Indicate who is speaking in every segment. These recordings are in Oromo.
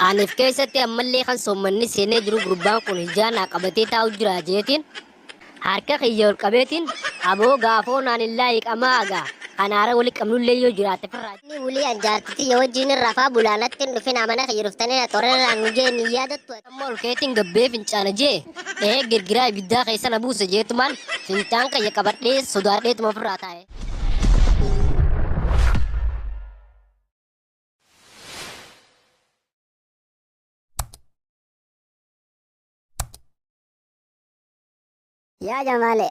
Speaker 1: Anif keessatti ammallee kan soommanni seenee jiru gurbaan kun hijaa naa qabatee taa'u jira jeetiin harka kiyya ol qabeetiin aboo gaafoo naan illaa hiiqamaa agaa kanaara wali qabnullee yoo jiraate firraa.
Speaker 2: Inni wulii an jaartiti yoo wajjin rafaa bulaanatti hin dhufin amana kiyya dhuftanii na torerraa nu jee ni yaadattu.
Speaker 1: Amma ol keetiin gabbee fincaana jee dhahee girgiraa ibiddaa keessa na buuse jeetumaan fincaan kiyya qabadhee sodaadheetuma ofirraa taa'e.
Speaker 2: Yaa jamaale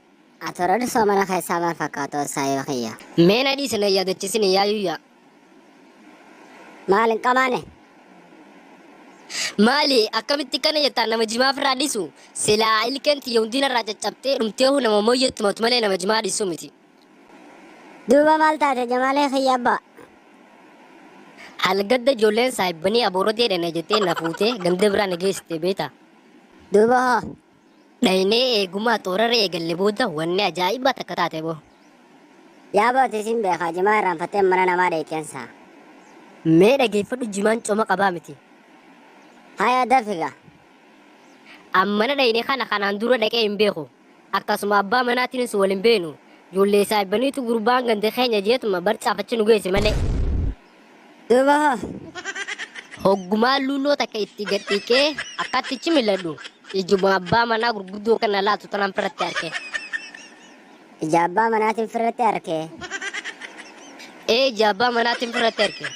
Speaker 2: ati warra soomana keessaa maal fakkaatu saayiba kiyya.
Speaker 1: Mee na dhiisi na yaadachiisin yaa yuyyaa.
Speaker 2: Maal hin qabaane?
Speaker 1: Maali akkamitti kana jettaan nama jimaa ofirraa dhiisu silaa ilkeen tiyya hundina irraa caccabtee dhumtee nama mooyyetti matu malee nama jimaa dhiisu miti.
Speaker 2: Duuba maal taate jamaalee kiyya abbaa?
Speaker 1: Halgadda ijoolleen saahibbanii aboorotee dhana jettee na fuutee ganda biraa na geessite beeta.
Speaker 2: Duuba hoo?
Speaker 1: Dhaynee eegumaa xoorarra eegalle booda wanni ajaa'ibaa takka taate boo.
Speaker 2: Yaa booti isin beekaa jimaa irraanfattee mana namaa dheekkensa.
Speaker 1: Mee dhageeffadhu jimaan cooma qabaa miti.
Speaker 2: Haya dafiga.
Speaker 1: Ammana dhayne kana kanaan dura dhaqee hin beeku. Akkasuma abbaa manaatiinis wal hin beenu. Ijoollee saahibbaniitu gurbaan ganda keenya jeetuma barcaafachi nu geesse malee.
Speaker 2: Duuba hoo?
Speaker 1: Hoggumaa luuloo takka itti gadhiiqee akkattichi mil'adhu. Ijuma abbaa manaa gurguddoo kana laatu tanaan biratti arge.
Speaker 2: Ija abbaa manaatiin firratti arge.
Speaker 1: Ee ija abbaa manaatiin firratti arge.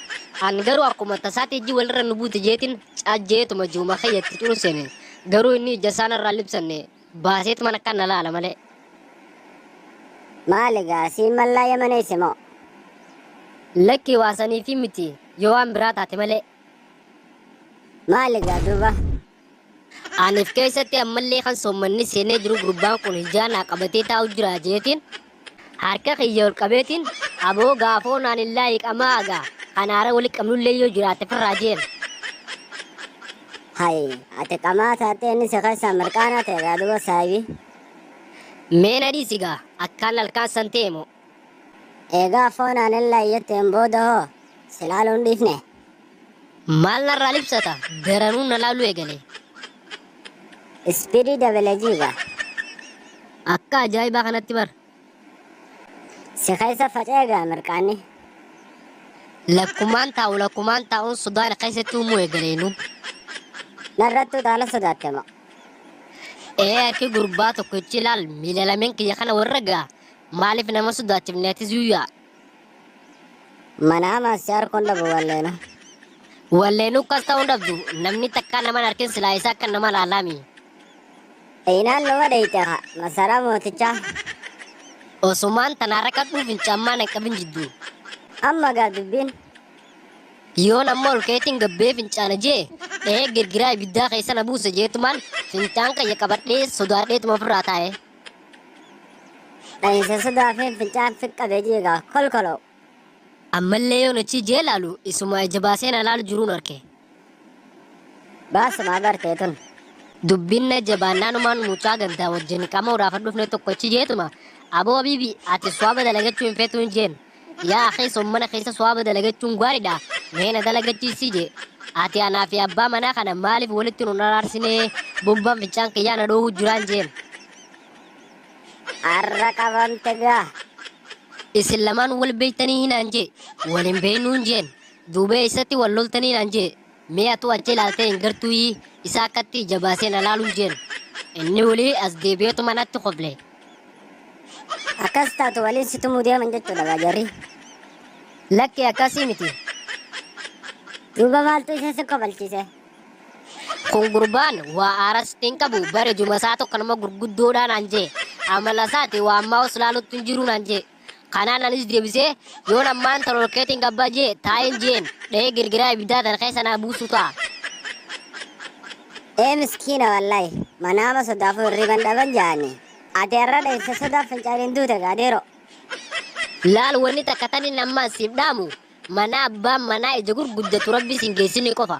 Speaker 1: An garuu akkuma tasaatti ijji walirra nu buute jeetiin caajjeetuma ji'uma keeyyatti xuru seene. Garuu inni ija isaan irraa libsanne baaseetuma akka na laala malee.
Speaker 2: Maali gaa siin mallaa yamaneesse moo?
Speaker 1: Lakki waasanii fi miti yoo waan biraa taate malee.
Speaker 2: Maali gaa duuba?
Speaker 1: Anif keessatti ammallee kan soommanni seenee jiru gurbaan kun hijaa naa qabatee taa'u jira jeetiin harka kiyya ol qabeetiin aboo gaafoo naan illaa hiiqamaa agaa kanaara wali qabnullee yoo jiraate firraa jeen.
Speaker 2: Hay ati qamaa taatee inni si keessaa mirqaanaa ta'e gaa duuba saayibi.
Speaker 1: Mee na dhiisi gaa akkaan halkaan san ta'e moo.
Speaker 2: Eegaa foonaan illaa iyyatteen booda hoo si laaluun dhiifne.
Speaker 1: Maal narraa libsata daranuu na laaluu eegale.
Speaker 2: Ispiidii dabale jiiga.
Speaker 1: Akka ajaa'ibaa kanatti bar.
Speaker 2: Si keessa faca'ee gaa mirqaanni.
Speaker 1: Lakkumaan taa'u lakkumaan taa'uun sodaan keessatti uumuu eegaleenu.
Speaker 2: Narrattuu taala sodaatte moo?
Speaker 1: Ee harki gurbaa tokkichi ilaal miila lameen kiyya kana warra gaa maaliif nama sodaachifne atis yuyyaa.
Speaker 2: Mana hamaa si harkuun dhabu walleenu.
Speaker 1: Walleenuu akkas ta'uun dhabdu namni takkaa nama hin arkin silaa isaa akka nama laalaami.
Speaker 2: Dhiinaan nama dheeyte haa masaraa mootichaa.
Speaker 1: Osumaan tanaa rakkadhuu fincaan hin qabin jidduu.
Speaker 2: Amma gaa dubbiin.
Speaker 1: Yoon amma ol keetiin gabbee fincaana jee dhahee girgiraa ibiddaa keessa na buuse jeetumaan fincaan kiyya qabadhee sodaadheetuma ofirraa taa'e.
Speaker 2: Dhahinsa sodaa fi fincaan fiqqabee jiigaa kolkoloo.
Speaker 1: Ammallee yoon achi jee laalu isuma ija baasee na laalu jiruun arke.
Speaker 2: Baasumaa bartee tun.
Speaker 1: Dubbin na jabaannaanumaan mucaa gandaa wajjin qaama uraafadhu dhufne tokko achi jeetuma aboo habiibi ati suwaaba dalagachuu hin feetu hin jeen. Yaa akhi sommana keessa suwaaba dalagachuun gaariidha mee na dalagachiisii jee. Ati anaa fi abbaa manaa kana maaliif walitti nu araarsinee bombaan fincaan kiyyaa na dhoohuu jiraan jeen.
Speaker 2: Arra qabamte gaa.
Speaker 1: Isin lamaan wal beektanii hinaan jee wal hin beeknuun jeen duuba eessatti wal loltanii naan jee mee atu achi ilaaltee hin gartuuyii isa akkatti ija baasee na laaluun jeen. Inni walii as deebi'eetu manatti kofle.
Speaker 2: Akkas taatu waliin si tumuu deeman jechuudha gaa jarri.
Speaker 1: Lakki akkasii miti.
Speaker 2: Duuba maaltu isa si kofalchiise?
Speaker 1: Kun gurbaan waa aaras hin qabu bare juma isaa tokko nama gurguddoodhaa naan jee amala isaati waa ammaa os laalutti hin jiru naan jee. Kanaan anis deebisee yoon ammaan tololkeetiin gabbaa jee taa'een jeen dhahee girgiraa ibiddaa tana keessa naa buusu ta'a.
Speaker 2: Ee miskiina wallaahi manaama sodaafuu hirriban dhaban jaani. Ati har'a dheessa sodaaf fincaaniin duute gaa dhiiroo.
Speaker 1: Laal wanni takka tani ammaan siif dhaamu mana abbaan manaa ija gurguddatu rabbi sin geessini qofa.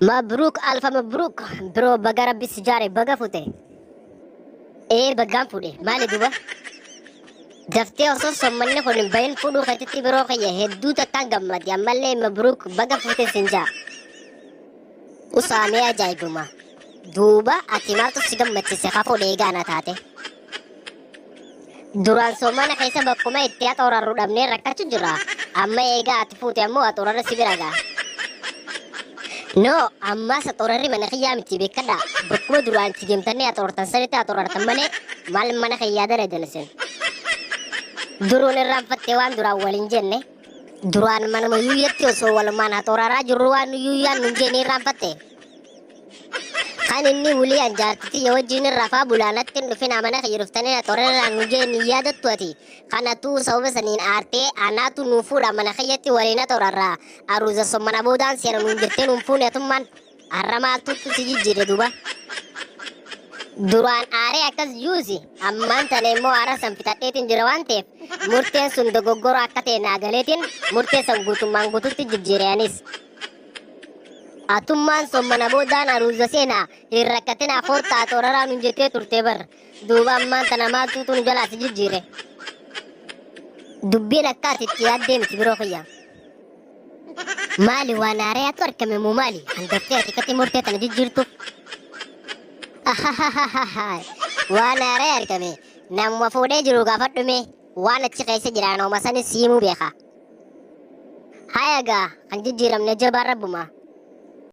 Speaker 2: Mabruuk alfa mabruuk biroo baga rabbi si jaare baga fute.
Speaker 1: Ee baggaan fuudhe maali duba? Daftee osoo sommanni kun hin bahin fuudhuu keetitti biroo kiyya hedduu takkaan gammade ammallee mabruuk baga fuute sin jaa. Usaamee ajaa'ibuma. Duuba ati maaltu si gammachiise ka fuudhe egaa na taate. Duraan soomana keessa bakkuma itti axoorarru dhabnee rakkachu jira. Amma eegaa ati fuute ammoo axoorarra si bira gaa. No, ammaas axoorarri mana kiyyaa miti beekadha. Bakkuma duraan itti deemtanii axoortan sanitti axoorartan malee maal mana kiyyaa daladan isin. Duruun irraanfatte waan duraan waliin jenne. Duraan manuma yuuyyatti osoo walumaan axooraraa jirru waan yuuyyaan nun jenne irraanfatte. Kan inni wulii an jaarti tiyya wajjiin rafaa bulaa natti hin dhufinaa mana kiyya dhuftanii na xorerraa nu jee ni yaadattu ati. Kanatuu sababa saniin aartee anaatu nuu fuudha mana kiyyatti waliin na xorarraa aruuza sommana boodaan seera nuun jettee nuun fuune atummaan. Har'a maaltuutu si jijjiire duuba. Duraan aaree akkas juusi ammaan tana immoo aara san fixadheetiin jira waan ta'eef murteen sun dogoggora akka ta'e naa galeetiin murtee san guutummaan guututti jijjiire anis. Atummaan sommana boodaan aruuza seenaa hin rakkatinaa koottaa xooraraa nun jettee turte bar. Duuba ammaan tana maaltuutu nu jalaa si jijjiire. Dubbiin akka ati itti yaaddee miti biroo kiyya. Maali waan haarayaatu argame moo maali? Kan daftee ati akkatti murtee tana jijjiirtuuf. Waan haaraya argame namuma fuudhee jiru gaafadhu mee waan achi keessa jiraan hooma sanis siimuu beeka. Haya gaa kan jijjiiramne jabaan rabbuma.